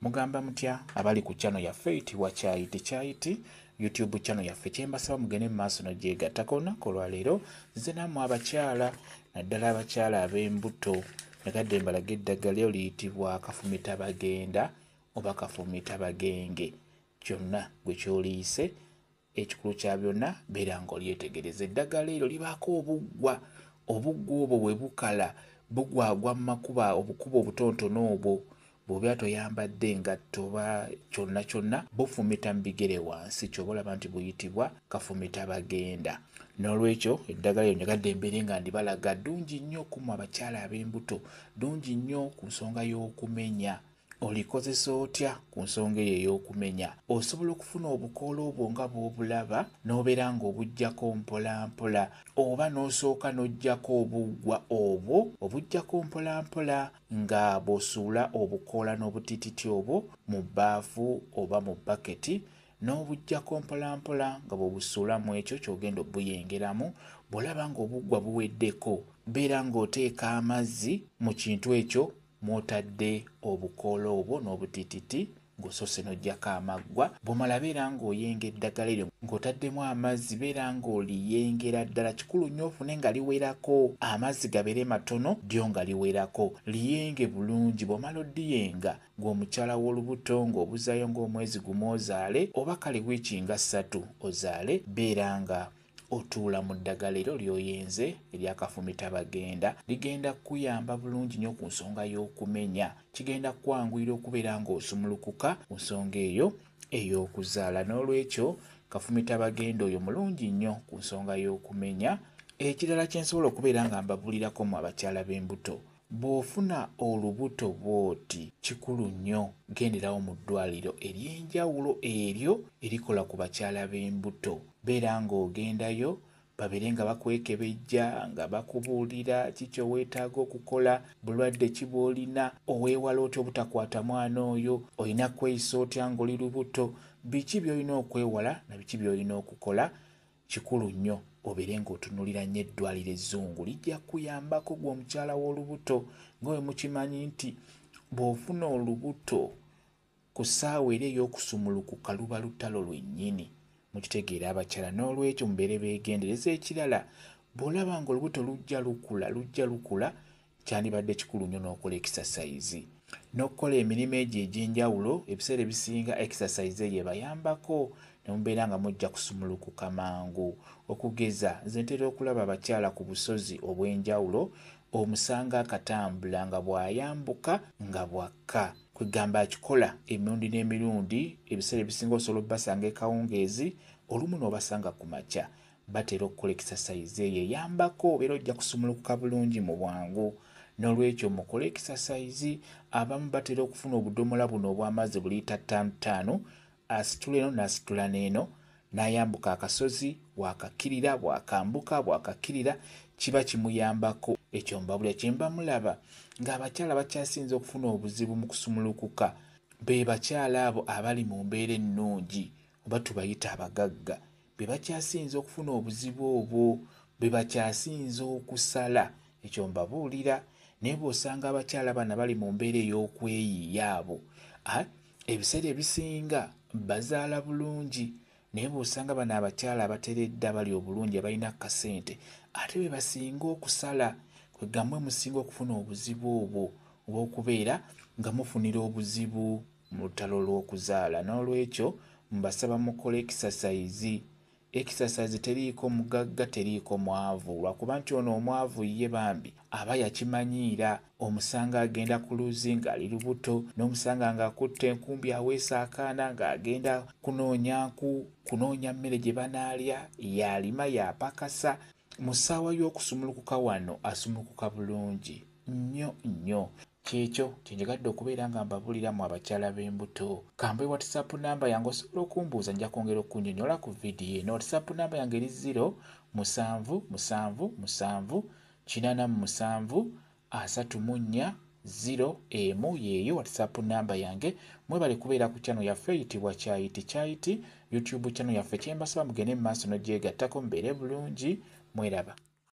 Mugamba mutya abali ku channel yaffe eyitibwa Kyayiti Kyayiti YouTube channel yaffe, kyembasaba mugende mu maaso n'ogyegattako. Olunaku olwaleero nze nammwe abakyala, naddala abakyala ab'embuto, nagadde mbalaga eddagala eryo liyitibwa kafumita bagenda oba kafumita bagenge. Kyonna gwe ky'oliyise, ekikulu kya byonna beera ng'olyetegereza. Eddagala eryo libaako obuggwa, obuggwa obwo bwe bukala bugwagwa mu makubo, obukubo obutonotono obwo bw'obeera toyambadde engatto oba kyonna kyonna bufumita mu bigere wansi, ky'oba olaba nti buyitibwa kafumita bagenda. N'olwekyo eddagala eryo njagadde mbeere nga ndibalaga, ddungi nnyo ku mmwe abakyala ab'embuto, ddungi nnyo ku nsonga y'okumenya. Olikozesa otya ku nsonga eyo ey'okumenya? Osobola okufuna obukoola obwo nga bw'obulaba n'obeera ng'obuggyako mpola mpola, oba n'osooka n'oggyako obuggwa obwo obuggyako mpola mpola nga bw'osuula obukoola n'obutititi obwo mu bbaafu oba mu bbaketi, n'obuggyako mpola mpola nga bw'obusuula mu ekyo ky'ogenda obuyengeramu. Bw'olaba ng'obuggwa buweddeko, beera ng'oteeka amazzi mu kintu ekyo mw'otadde obukoola obwo n'obutititi ng'osoose n'oggyako amaggwa. Bw'omala beera ng'oyenga eddagala eryo ng'otaddemu amazzi, beera ng'oliyengera ddala. Kikulu nnyo ofune nga liwerako, amazzi gabeere matono ddyo nga liwerako, liyenge bulungi. Bw'omala oddiyenga ng'omukyala w'olubuto ng'obuzaayo ng'omwezi gumu ozaale, oba kale wiiki nga 3 ozaale, beera nga otuula mu ddagala eryo ly'oyenze eryakafumita bagenda. Ligenda kukuyamba bulungi nnyo ku nsonga y'okumenya, kigenda kukwanguyira okubeera ng'osumulukuka ku nsonga eyo ey'okuzaala. N'olwekyo kafumita bagenda oyo mulungi nnyo ku nsonga y'okumenya. Ekirala kye nsobola okubeera nga mbabulirako mu abakyala b'embuto, bw'ofuna olubuto bw'oti kikulu nnyo genderawo mu ddwaliro ery'enjawulo eryo erikola ku bakyala b'embuto. Beera ng'ogendayo babeere nga bakwekebejja, nga bakubuulira ki kye weetaaga okukola, bulwadde ki bw'olina, oweewala otya obutakwata mwana oyo, olina kweyisa otya ng'oli lubuto, biki by'olina okwewala na biki by'olina okukola. Kikulu nnyo obeere ng'otunuulira nnyo eddwaliro ezzungu, lijja kukuyambako ggwe omukyala w'olubuto. Nga bwe mukimanyi nti bw'ofuna olubuto ku ssaawa eri ey'okusumulukuka luba lutalo lwennyini, mukitegeera abakyala. N'olwekyo mubeere beegendereza. Ekirala, bw'olaba ng'olubuto lujja lukula lujja lukula, kyandibadde kikulu nnyo n'okola exercise n'okukola emirimu egyo egy'enjawulo. Ebiseera ebisinga exercise eyo ebayambako ne mubeera nga mujja kusumulukuka mangu. Okugeza nze ntera okulaba abakyala ku busozi obw'enjawulo, omusanga akatambula nga bw'ayambuka nga bw'akka, kwegamba akikola emirundi n'emirundi. Ebiseera ebisinga osobola obbasanga ekawungeezi, olumu n'obasanga ku makya. Batera okukola exercise eyo eyambako obeera ojja kusumulukuka bulungi mu bwangu. N'olwekyo mukole exercise. Abamu batera okufuna obudomola buno obw'amazzi buliita 5 5, asitula eno n'asitula n'eno, n'ayambuka akasozi, bw'akakkirira bw'akambuka bw'akakkirira, kiba kimuyambako. Ekyo mbabulira kye mba mulaba ng'abakyala bakyasinze okufuna obuzibu mu kusumulukuka be bakyala abo abali mu mbeera ennungi, oba tubayita abagagga, be bakyasinze okufuna obuzibu obwo, be bakyasinze okusala. Ekyo mbabuulira. Naye bw'osanga abakyala bano bali mu mbeera ey'okweyiiya, abo ebiseera ebisinga bazaala bulungi. Naye bw'osanga bano abakyala abateredde, abali obulungi, abalina kasente, ate be basinga okusala. Kwegammwe musinga okufuna obuzibu obwo obw'okubeera nga mufunira obuzibu mu lutalo lw'okuzaala. N'olwekyo mbasaba mukole exercise. Exercise teriiko mugagga, teriiko mwavu, lwakuba nti ono omwavu ye bambi aba yakimanyiira. Omusanga agenda ku luzzi ng'ali lubuto, n'omusanga ng'akutte enkumbi aweesa akaana ng'agenda kunoonya nku, kunoonya mmere gye banaalya, y'alima y'apakasa. Mu ssaawa y'okusumulukuka wano asumulukuka bulungi nnyo nnyo. Kyekyo kyenjagadde okubeera nga mbabuliramu abakyala b'embuto. Kambe WhatsApp namba yange, osobola okumbuuza, nja kwongera okunnyonnyola ku vidiyo eno. WhatsApp namba yange eri 0 7 7 7 87 34 0 1, yeeyo WhatsApp namba yange. Mwebale kubeera ku channel yaffe eyitibwa Kyayiti Kyayiti YouTube channel yaffe. Kyembasaba mugende mu maaso n'ogyegattako, mubeere bulungi, mweraba.